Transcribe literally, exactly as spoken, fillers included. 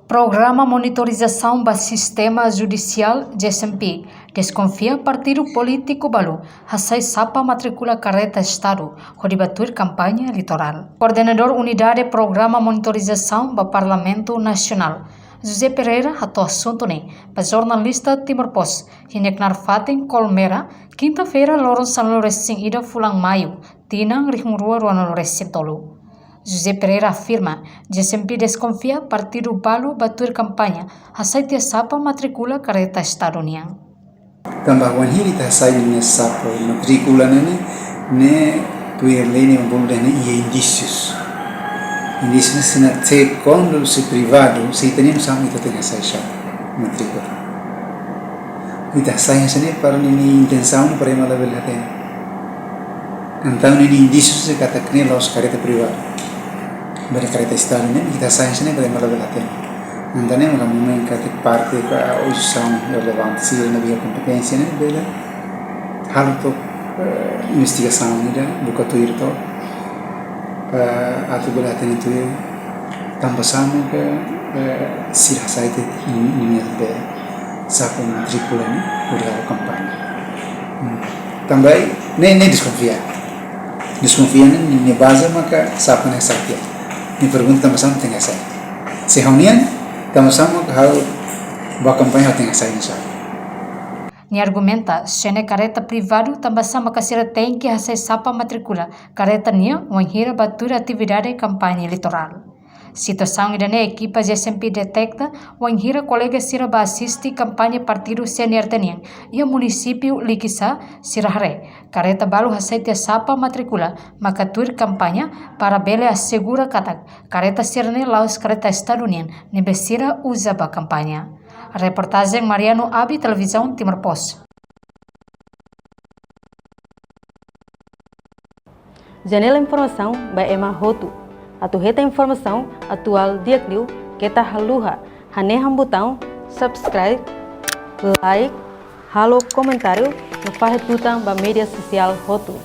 Programa Monitorizasaun ba Sistema Judisiál, G S M P, deskonfia partidu polítiku balu hasai sapa matrikula kareta Estadu hodi ba tuir kampaña eleitorál. Koordenadór Unidade Programa Monitorizasaun ba Parlamentu Nasionál, José Pereira, hato'o asuntu ne'e ba jornalista Timor Post iha nia knaar fatin Colmera, kinta-feira, loron sanulu-resin-ida fulan Maiu, tinan rihun rua ruanulu-resin-tolu. José Pereira afirma, G S M P deskonfia partidu balu ba tuir kampaña hasai tiha sapa matrikula kareta Estadu nian. Tanba wainhira ita hasai ninia sapa matrikula ne'e, ne'e tuir lei ne'e bolu dehan ne'e iha indísius. Indísius ne'e sira, se kuandu se privadu, se ita-nian, oinsá mak ita tenke hasai sapa matrikula. Ita hasai hanesan ne'e para ninia intensaun ne'e para ema labele hatene. Entaun ninia indísius ne'e katak ne'e la'ós kareta privadu. Maibé kareta Estadu ne'e, ita hasai hanesan ne'e para ema labele hatene. Entaun ne'e maka momentu katak parte ka instituisaun relevante sira ne'ebé iha kompeténsia ne'e bele halo took, eh, investigasaun ida, buka tuir took, eh, atu bele hatene tuir tanba sá maka, eh, sira hasai tiha ninia be sapa matrikula ne'e hodi halo kampaña. Hmm. Tanba ne'e, ne'e deskonfia. Deskonfia ne'e, nia baze maka sapa ne'e hasai tiha. Nia pergunta tanba sá mak tenke hasai. Se ha'u-nian, tanba sá mak ha'u ba kampaña ha'u tenke hasai ninia sapa. Nia argumenta, se ne'e kareta privadu, tanba sá maka sira tenke hasai sapa matrikula kareta nian wainhira ba tuir atividade kampaña eleitorál. Situasaun ida-ne'e ekipa G S M P deteta wainhira kolega sira ba asiste kampaña partidu C N R T nian iha munisípiu Likisá, sira haree kareta balu hasai tiha sapa matrikula maka tuir kampaña para bele asegura katak kareta sira-ne'e la'ós kareta Estadu nian ne'ebé sira uza ba kampaña. Reportajen Mariano Abi, Televizaun Timor Post. Janela informasaun ba ema hotu. Atu hetan informasaun atuál di'ak liu, keta haluha hanehan butaun subscribe, like, halo komentáriu no fahe tutan ba média sosiál hotu.